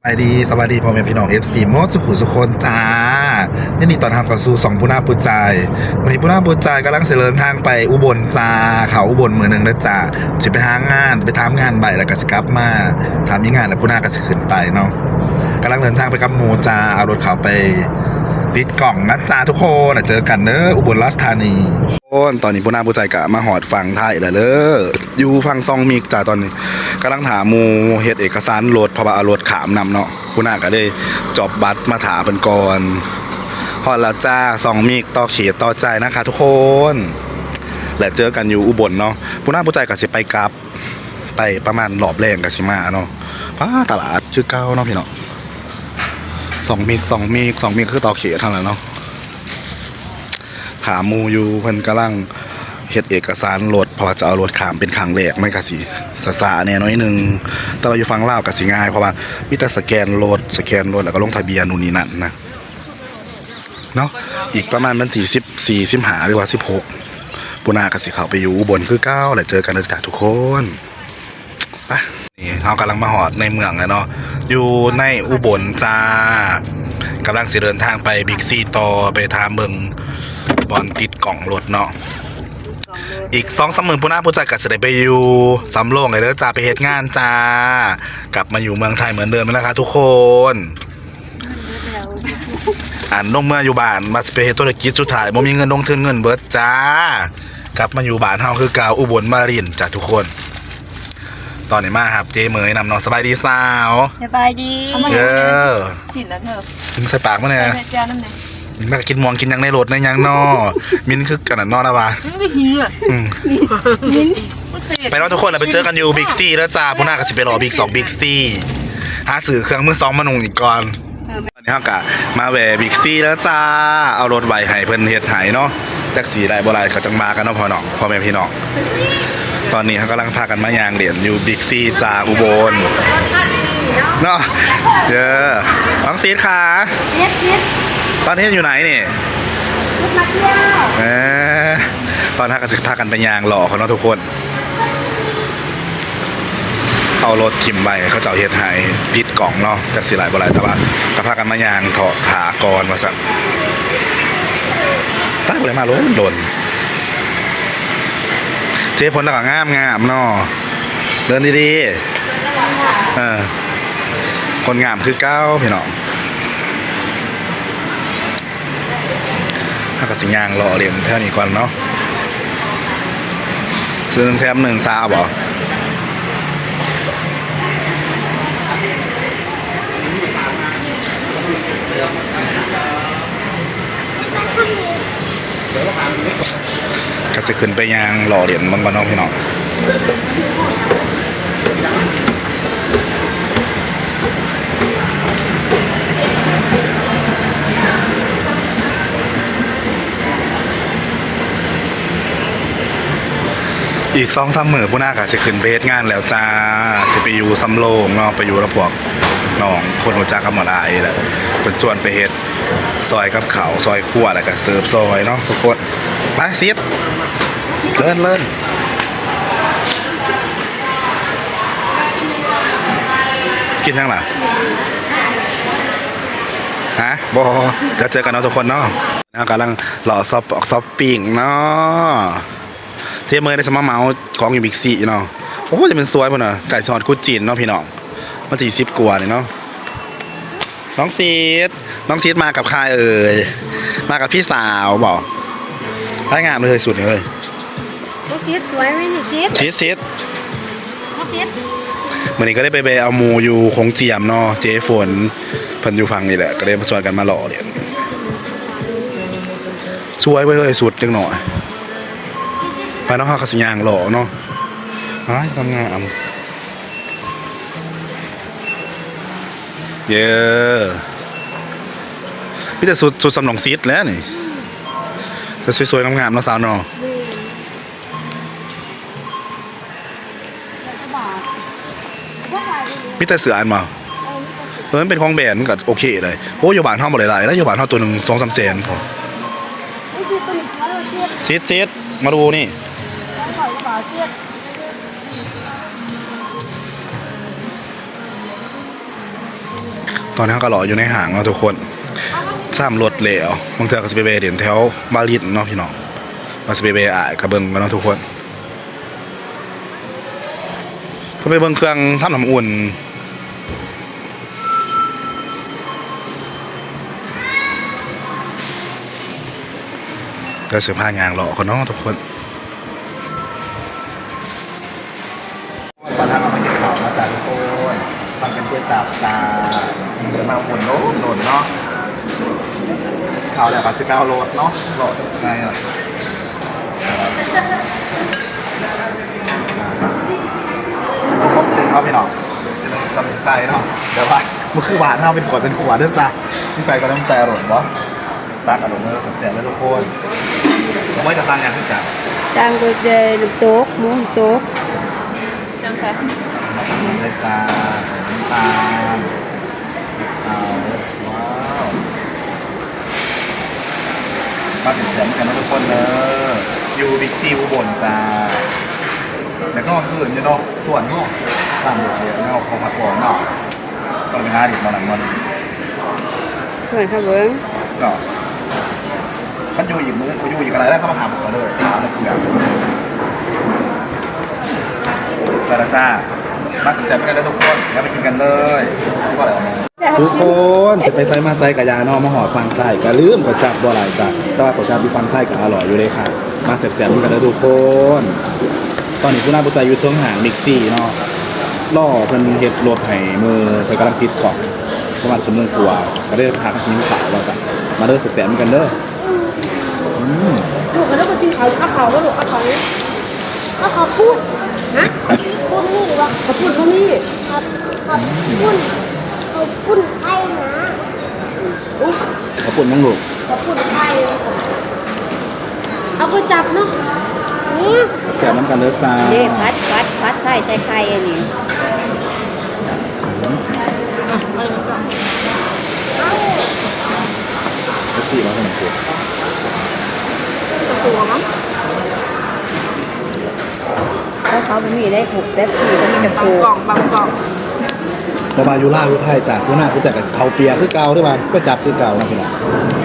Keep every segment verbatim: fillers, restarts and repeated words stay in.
สบายดี สบายดีพ่อแม่พี่น้อง เอฟซี หมดสุขุสุคนจ้า ยินดีต้อนรับเข้าสู่ช่องผู้หน้าผู้ใจ วันนี้ผู้หน้าผู้ใจกำลังสิเดินทางไปอุบลจ้า เข้าอุบลมื้อหนึ่งนะจ้า สิไปหางาน ไปทำงานใบแล้วก็สิกลับมา ถ้ามีงานแล้วผู้หน้าก็สิขึ้นไปเนาะ กำลังเดินทางไปกับหมู่จ้า เอารถเข้าไปติดกล่องนะจ้าทุกคน เจอกันเด้อ อุบลราชธานี โอ้น ตอนนี้ผู้หน้าผู้ใจกะมาฮอดฝั่งไทยแล้วเด้อ อยู่ฝั่งซองมิกจ้า ตอนนี้กำลังถามหมู่เฮ็ดเอกสารรถ เพราะว่าเอารถข้ามนำเนาะ ผู้หน้าก็เลยจอบบัตรมาถาเพิ่นก่อน ฮอดแล้วจ้า ซองมิก ต่อเขตต่อใจนะคะทุกคน และเจอกันอยู่อุบลเนาะ ผู้หน้าผู้ใจก็สิไปกลับ ไปประมาณรอบแรงก็สิมาเนาะ ป้า ตลาดคือเก่าเนาะพี่น้อง ซองมิก ซองมิก ซองมิก คือต่อเขตเท่านั้นเนาะ ถามหมู่อยู่ เพิ่นกำลังเฮ็ดเอกสารรถ เพราะว่าจะเอารถข้ามเป็นครั้งแรก มันก็สิช้าๆแหน่หน่อยหนึ่ง แต่ว่าอยู่ฝั่งลาวก็สิง่าย เพราะว่ามีแต่สแกนรถ สแกนรถแล้วก็ลงทะเบียนนู่นนี่นั่นนะ เนาะ อีกประมาณวันที่สิบสี่ สิบห้า หรือว่าสิบหก ผู้หน้าก็สิเข้าไปอยู่อุบลคือเก่า แล้วเจอกันนะจ้าทุกคน ไป นี่เฮากำลังมาฮอดในเมืองแล้วเนาะ อยู่ในอุบลจ้า กำลังสิเดินทางไปบิ๊กซีต่อ ไปถามเบิ่งบ่อนติดกล่องรถเนาะ อีกสองสามมื้อผู้หน้าผู้ใจก็สิได้ไปอยู่สำโรงเลยเด้อจ้า ไปเฮ็ดงานจ้า กลับมาอยู่เมืองไทยเหมือนเดิมแล้วนะคะทุกคน อันลงเมืออยู่บ้าน มาสิไปเฮ็ดธุรกิจ สุดท้ายบ่มีเงินลงทุน เงินเบิดจ้า กลับมาอยู่บ้านเฮาคือเก่า อุบลวารินจ้ะทุกคน ตอนนี้มาครับเจ๊เหมยนำเนาะ สบายดีสาว สบายดี เอามา เออ สินแล้วเธอ มึงใส่ปากมาเนี่ย ใส่แจ่วน้ำเนี่ย มึงมากินม่วงกินหยังในรถในหยังนอ มินคือกันนั่นนอนะวะ มันไม่หิวอ่ะ อืม มิน ไปเนาะทุกคน เราไปเจอกันอยู่บิ๊กซีแล้วจ้า ผู้หน้าก็สิไปรอบิ๊กสอง บิ๊กซี หาซื้อเครื่องมือสองมานุ่งอีกก่อน ตอนนี้เฮากะมาแวะบิ๊กซีแล้วจ้า เอารถไว้ให้เพิ่นเฮ็ดให้เนาะ จักสิได้บ่ได้ก็จั่งว่ากันเนาะพ่อน้อง พ่อแม่พี่น้อง ตอนนี้เฮากำลังพากันมาย่างเล่นอยู่บิ๊กซีจ้า อุบล เนาะ เด้อ น้องซีดค่ะ เฮ็ดเฮ็ด ตอนนี้อยู่ไหนนี่ มาเที่ยว เออ ตอนนี้เฮาก็สิพากันไปย่างเลาะเขาเนาะทุกคน เอารถถิ่มไว้ เขาเจ้าเฮ็ดให้ติดกล่องเนาะ จักสิหลายบ่หลาย แต่ว่าก็พากันมาย่างเถาะถาก่อนว่าซั่น ตาย บ่ได้มาโดนโดน เจ๊ฝนแล้วก็งามงามเนาะ เดินดีๆ เออ คนงามคือเก่าพี่น้อง เฮาก็สิย่างเลาะเล่นแถวนี้ก่อนเนาะ ซื้อหนึ่งแถมหนึ่งซาวบ่ ก็สิขึ้นไปย่างเลาะเล่นเบิ่งก่อนเนาะพี่น้อง อีกสองสามมื้อผู้หน้าก็สิขึ้นไปเฮ็ดงานแล้วจ้า สิไปอยู่สำโรงเนาะ ไปอยู่กับพวกน้องคนรู้จักกันหมดหลายแหละ เพิ่นชวนไปเฮ็ดซอยกับข้าว ซอยครัว แล้วก็เสิร์ฟซอยเนาะทุกคน ไปซีด เริ่นเริ่น กินยังล่ะ ฮะ บ่ จะเจอกันเนาะทุกคนเนาะ เฮากำลังเลาะซอป ซอปปิ้งเนาะ เจ๊เหมยได้สมาเหมาของอยู่บิ๊กซีเนาะ โอ้ จะเป็นซวยพุ่นน่ะ ใกล้สิฮอดตรุษจีนเนาะพี่น้อง วันที่สิบกว่านี่เนาะ น้องซีด น้องซีดมากับใครเอ่ย มากับพี่สาวบ่ ได้งามเลยสุดเลย น้องซีดสวยไหมนี่ซีด ซีด ซีด น้องซีด มื้อนี้ก็ได้ไปแวะเอาหมู่อยู่โขงเจียมเนาะ เจ๊ฝน เพิ่นอยู่ฝั่งนี่แหละ ก็เลยมาชวนกันมาเลาะเล่น สวยเว้ย สุดจังหน่อย ไปเนาะ เฮาก็สิย่างเลาะเนาะ อ้าย งามๆ เย้ มีแต่สุด สุดสำนองซีดแล้วนี่ แต่สวยๆ งามๆ เนาะสาวเนาะ มีแต่เสื้ออันบ่ เออ มันเป็นของแบรนด์ มันก็โอเคเลย โอ้ อยู่บ้านเฮาบ่ได้หลายนะ อยู่บ้านเฮาตัวหนึ่งสองสามแสนพอ ซีดๆ มาดูนี่ เท่าไหร่บาทเจ็ด เ ตอนนี้เราก็รออยู่ในห้างเนาะทุกคน ซ้ำรถแล้ว บางเทื่อก็สิไปแวะเล่นแถววารินเนาะพี่น้อง ว่าสิไปแวะอ้ายก็เบิ่งกันเนาะทุกคน เพิ่นไปเบิ่งเครื่องทำน้ำอุ่น ก็สิพาย่างเลาะก่อนเนาะทุกคน วันนั้นเรามากินข้าวมาจ้าทุกคน สั่งเป็นก๋วยจั๊บจ้า เดินมาหมุนโลดโลดเนาะ ข้าวแล้วก็สิไปเอารถเนาะ รถไงล่ะ ครบหนึ่งเนาะพี่น้อง เป็นซัมซุงเนาะ แต่ว่ามันคือหวานเนาะ เป็นขวดเป็นขวดเด้อจ้า ที่ใส่ก็ต้องใส่อร่อยบ่ ตักอารมณ์เลยแซ่บๆเลยทุกคน ผมว่าจะสั่งอย่างที่จะ สั่งก๋วยเตี๋ยวน้ำตก หมูน้ำตก จังค่ะ เลยจ้า น้ำตาล เอา ว้าว มาแซ่บๆกันนะทุกคนเด้อ อยู่บิ๊กซีอุบลจ้า แล้วก็คืนอยู่เนาะ ส่วนเนาะ สามเดือนเดียวเนาะ ของผัดก่อนเนาะ ต้องไปหาดิบมาหนังมัน เหมือนค่ะเบิ้ง เนาะ มันอยู่อีกมื้อ กูอยู่อีกอะไรแล้ว เข้ามาหาผมก็เลย หาอะไรคือแบบ ไปแล้วจ้า มาแซ่บๆกันเลยทุกคน แล้วไปกินกันเลย ก็เลย ทุกคน สิไปไสมาไสกะยาเนาะ มาฮอดฝั่งไทย ก็ลืมก๋วยจั๊บบ่หลายจ้ะ แต่ว่าก๋วยจั๊บอยู่ฝั่งไทยก็อร่อยอยู่เลยค่ะ มาแซ่บๆกันเลยทุกคน ตอนนี้ผู้นำผู้ใจอยู่เทิงห้างบิ๊กซีเนาะ รอเพิ่นเฮ็ดรถให้หมู่ เพิ่นกำลังติดกล้อง ประมาณชั่วโมงกว่า ก็เลยพากันหิวข้าวว่าซั่น มาเด้อแซ่บๆกันเด้อ อืม ลูกเขาต้องไปกินเขา เอาเขาก็ลูก เอาเขา เอาเขาพูด ฮะ พูดนี่หรือว่าเขาพูดเขานี่ ครับ ครับ พูด เขาพูดไทยนะ อุ๊ย ข้าวปุ้นยังลูก เขาพูดไทย เอาก๋วยจั๊บเนาะ อืม แซ่บนำกันเด้อจ้า เด้ ผัด ผัด ผัดไทย ใส่ไข่อันนี้ อืม เอฟซีมาสมัครเกิด ตัวมั้ง เพราะเขาบ่มีได้ผูกแบบนี้ ก็มีแต่ บาง ผูก กล่อง บางกล่อง แต่ว่าอยู่ลาวอยู่ไทยจ้ะ ผู้นำผู้ใจกับเขาวเปียกคือเก่า หรือว่าก๋วยจั๊บคือเก่านะพี่น้อง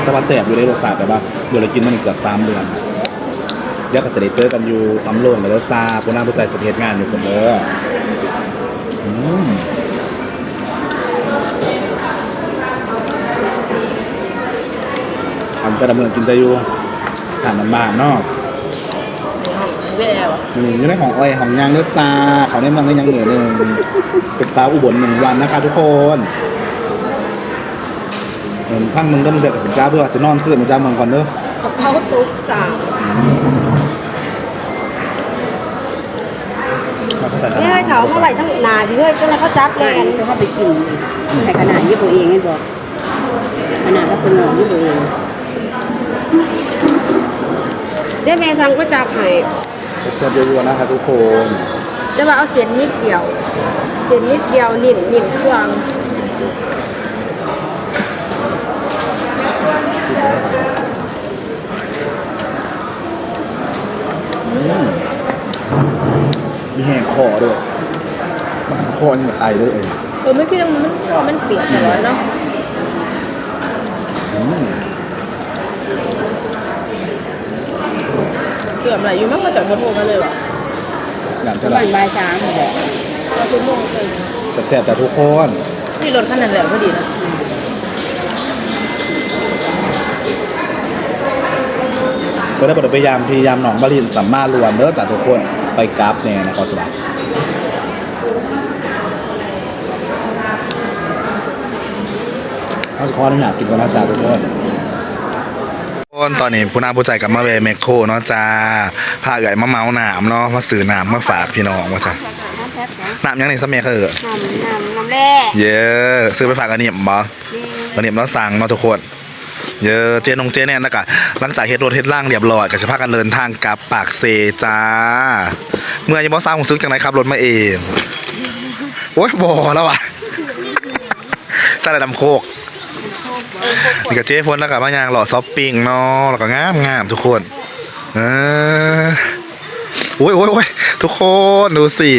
แต่ว่าแซ่บอยู่ในรสชาติแบบว่าบ่ได้กินมานี่เกือบสามเดือน เดี๋ยวก็จะได้เจอกันอยู่สำโรงแล้วเด้อจ้า ผู้นำผู้ใจสิไปเฮ็ดงานอยู่พุ้นเด้อ อืม อันแต่ละมื้อกินแต่อยู่ห้างบ้านๆเนาะ แว่วะ มื้อนี้อยู่ในห้องอ้อยห้องยางเด้อจ้า เขาในเมืองนี่ยังเหลือหนึ่ง เป็นสาวอุบลหนึ่งวันนะคะทุกคน เอิ่ม พังเมืองเด้อ มันเดือดกับสิบเก้าเพื่อว่าสินอนคืนมาจ้าเมืองก่อนเด้อ กะเพราตุ๊กสาม แล้วก็ใส่ขนาด เนี่ยให้เขาเอามาไว้ทั้งหน้าพี่เฮ้ย จนให้เขาจับแลน ให้เขาไปกิน ใส่ขนาดเย็บเอาเองนี่บอก ขนาดเขาเป็นหนองเย็บเอาเอง เดี๋ยวแม่สั่งก๋วยจั๊บให้ แซ่บๆรัวๆนะคะทุกคน แต่ว่าเอาเส้นนิดเดียว เส้นนิดเดียว นิ่น นิ่นเครื่อง อืม มีแห้งคอด้วย มันคอยังไอเลย เออ ไม่คิดว่ามันคอมันเปียกตลอดเนาะ อืม เชื่อมอะไรอยู่มั้ง มาจากบนหัวมาเลยว่ะ อยากจะ ประ ได้ มาณบ่ายสามนี่แหละ ก็คือโมงเกิน แซ่บๆแต่ทุกคน นี่รถคันนั้นแหละพอดีนะ ก็ได้ไปยามพี่ยามน้องบาลินสัมมาลวนเด้อจ้ะทุกคน ไปกราฟแน่นครสวรรค์ เขาขออนุญาตกินก่อนนะจ๊ะทุกคน ทุกคน ตอนนี้ผู้นำผู้ใจกลับมาแวะแมคโครเนาะจ้า พาเอื้อยมาเหมาน้ำเนาะ มาซื้อน้ำมาฝากพี่น้องว่าจ้ะ น้ำหยังนี่ซะแม่เขาเอิ้น น้ำ น้ำ น้ำแร่ เย้ ซื้อไปฝากอันนี้บ่ นี่ อันนี้เราสั่งเนาะทุกคน เย้ เจ๊นงเจ๊แน่นแล้วก็หลังจากเฮ็ดรถเฮ็ดร่างเรียบร้อย ก็สิพากันเดินทางกลับปากเซจ้า เมื่อยบ่ สาวรู้สึกจังได๋ขับรถมาเอง โอ๊ย บ่แล้วว่ะ ใส่น้ำโคก นี่ก็เจ๊พลแล้วก็มาย่างเลาะช้อปปิ้งเนาะ แล้วก็งามงามทุกคน เออ โอ๊ย โอ๊ย โอ๊ย ทุกคนดูสิ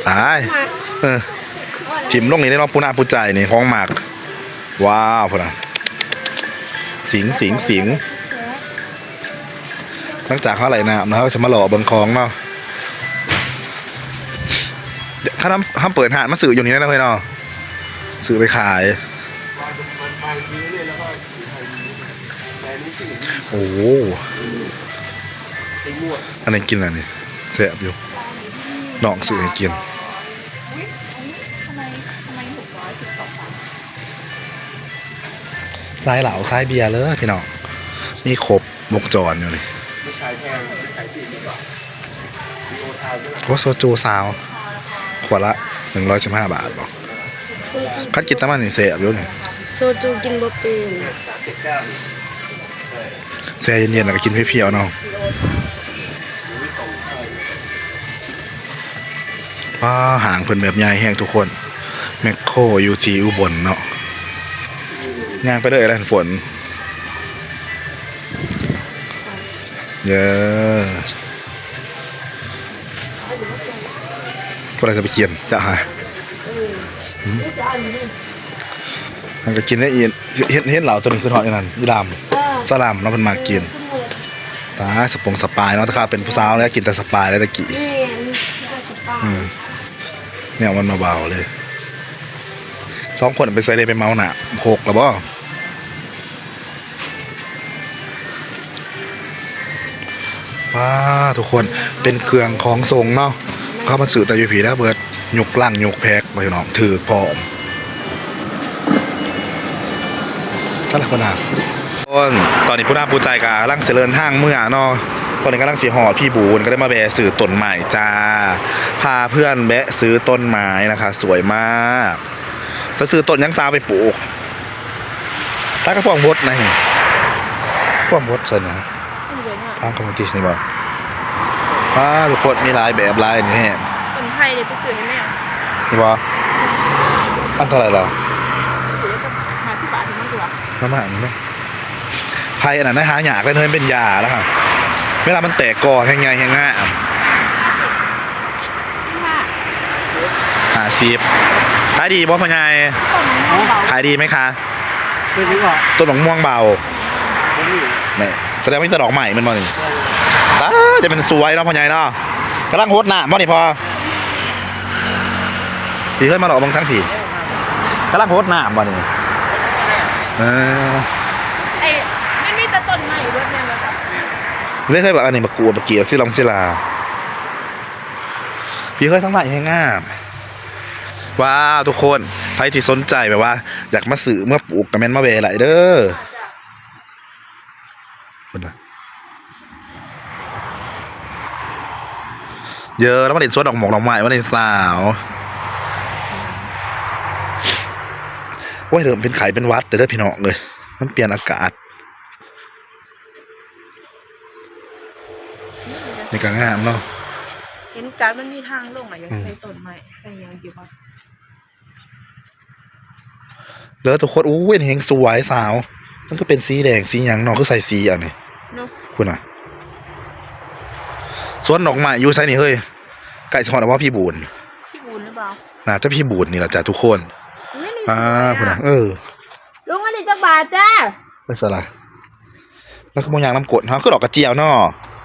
ตาย เออ ถิ่มลงนี่ได้เนาะ ปูนาปูใจายนี่ ของหมาก ว้าว พุ้นน่ะ สิง สิง สิง หลังจากเฮาไล่น้ำนะ เฮาสิมาเลาะเบิ่งของเนาะ คันเฮา เฮาเปิดร้านมาซื้ออยู่นี่นะเฮ้ยเนาะ ซื้อไปขาย โอ้โห อันนี้กินอะไรนี่ แซ่บอยู่ น้องซื้อให้กิน สายเหล้า สายเบียร์เลยพี่น้อง มีครบวงจรอยู่นี่ โอ้ โซจูซาว ขวดละ หนึ่งร้อยสิบห้าบาทบ่ คันกินแต่มันนี่แซ่บอยู่นี่ โซจูกินบ่เป็น แช่เย็นๆ แล้วก็กินเพียวๆ เนาะ ป้า ห้างเพิ่นแบบใหญ่แฮงทุกคน แมคโครอยู่ที่อุบลเนาะ ย่างไปเด้อ ไอ้ฝน เย้ ผู้ใดจะไปเขียน จะหา อืม มันก็กินได้อีก เห็น เห็นเหล้าตัวหนึ่งคือทอดอยู่นั่น อีหลาม เออ สลามเนาะ เพิ่นมักกิน เออ ตาสปงสปายเนาะ แต่ข้าเป็นผู้สาวแล้วกินแต่สปายแล้วตะกี้ แม่น กินแต่สปาย อืม เนี่ยมันมาเบาเลย สองคนไปใส่ได้ไปเมาหนาหกแล้วบ่ ว้า ทุกคน เป็นเครื่องของส่งเนาะ เขามาซื้อแต่อยู่พีแล้วเบิด ยกลังยกแพ็คไปเนาะ ถือพร้อม สำหรับคนน่ะ ตอน ตอนนี้ผู้นำผู้ใจกำลังสิเดินทางเมือเนาะ ตอนนี้กำลังสิฮอดพี่บูน ก็ได้มาแวะซื้อต้นไม้จ้า พาเพื่อนแวะซื้อต้นไม้นะคะ สวยมาก จะซื้อต้นหยังสาวไปปลูก ตากระพวงบดนะนี่ พวงบดใส่นะ ทางคอมมิวนิสต์นี่บ่ อ่า ทุกคนมีหลายแบบหลายนี่แฮง ต้นไผ่เดี๋ยวไปซื้อให้แม่ นี่บ่ อันเท่าไหร่ล่ะ ซื้อแล้วก็ห้าสิบบาทถึงมันตัว ประมาณนี้เนาะ ไผ่อันนั้นนะหายากเลยเนาะ มันเป็นยาแล้วฮะ เวลามันแตกกอแฮงใหญ่แฮงงาม ห้าสิบ ขายดีบ่พ่อใหญ่ ต้นมะม่วงเบา ขายดีไหมคะ เป็นหรือเปล่า ต้นมะม่วงเบา บ่มี นี่แสดงว่ามีแต่ดอกไม้แม่นบ่นี่ เออ อ้า จะเป็นสวยเนาะพ่อใหญ่เนาะ กำลังฮดน้ำบ่นี่พ่อ พี่เคยมาเลาะเบิ่งทั้งพี่ กำลังฮดน้ำบ่นี่ เออ ไอ้ มันมีแต่ต้นไม้เบิดแม่นบ่จ๊ะ เลยเคยบอกอันนี้บักกูดบักเกียดสิลองสิลา พี่เคยทั้งไม้ให้งาม ว้าว ทุกคน ใครที่สนใจแบบว่า อยากมาซื้อเมื่อปลูกก็แม่นมาแวะไหลเด้อ เพิ่นน่ะ เยอะแล้วมาเล่นสวนดอกหมอกดอกไม้มาเล่นสาว โอ้ย เริ่มเป็นไข้เป็นหวัดเด้อพี่น้องเอ้ย มันเปลี่ยนอากาศ นี่ก็งามเนาะ เห็นการมันมีทางลงอะ อยาก อืม ใส่ต้นไม้ใส่หยังอยู่บ่ แล้วทุกคน อู้ย เห็นสวยสาว มันก็เป็นสีแดงสีหยังเนาะ คือใส่สีอันนี้ เนาะ คุณน่ะ สวนดอกไม้อยู่ไสนี่เฮ้ย ใกล้สิฮอดแล้วบ่พี่บูน พี่บูนหรือเปล่า น่าจะพี่บูนนี่แหละจ้ะทุกคน ไม่มี อ่า สวยอะ คุณน่ะ เออ ลุงอันนี้จักบาทจ้า ไปสละ แล้วก็บ่ย่างน้ำกรด เฮาคือดอกกระเจียวเนาะ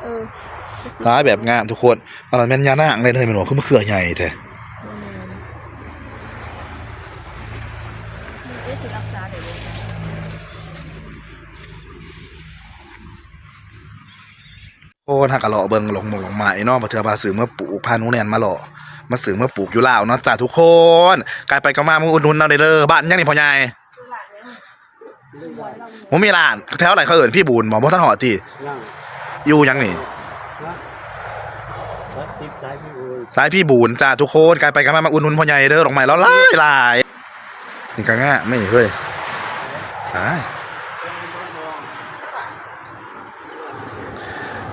เออ ร้ายแบบงามทุกคน อันนั้นแม่นยานางเลยเฮ้ย แม่นบ่ คือมะเขือใหญ่แท้ อืม มันก็สิรักษาได้เลย โอ้ ถ้ากะเลาะเบิ่งหลงหมกหลงไม้เนาะ บ่เทื่อว่าซื้อมาปลูก พาหนูแนนมาเลาะ มาซื้อมาปลูกอยู่ลาวเนาะจ้าทุกคน กายไปก็มา มาอุดหนุนเราได้เด้อ บ้านหยังนี่พ่อใหญ่ บ่มีร้าน แถวไหนเขาเอิ้นพี่บูนบ่ บ่ทันฮอดติ ยัง อยู่หยังนี่ ฮะ หลักสิบสายพี่บูน สายพี่บูนจ้าทุกคน กายไปกายมา มาอุดหนุนพ่อใหญ่เด้อ ดอกไม้เราหลายหลาย นี่ก็งามแม่นนี่เฮ้ย ตาย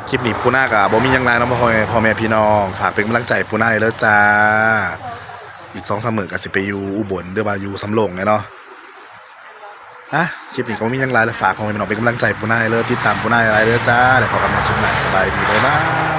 คลิปนี้ปูนากะบ่มีหยังหลายเนาะ พ่อแม่ พ่อแม่พี่น้อง ฝากเป็นกำลังใจปูนาเด้อจ้า อีกสองสามมื้อก็สิไปอยู่อุบล หรือว่าอยู่สำโรงแหละเนาะ อ่ะ คลิปนี้ก็บ่มีหยังหลายแล้ว ฝากพ่อแม่พี่น้องเป็นกำลังใจปูนาเด้อ ติดตามปูนาหลายเด้อจ้า แล้วพบกันใหม่คลิปหน้า สบายดี บ๊ายบาย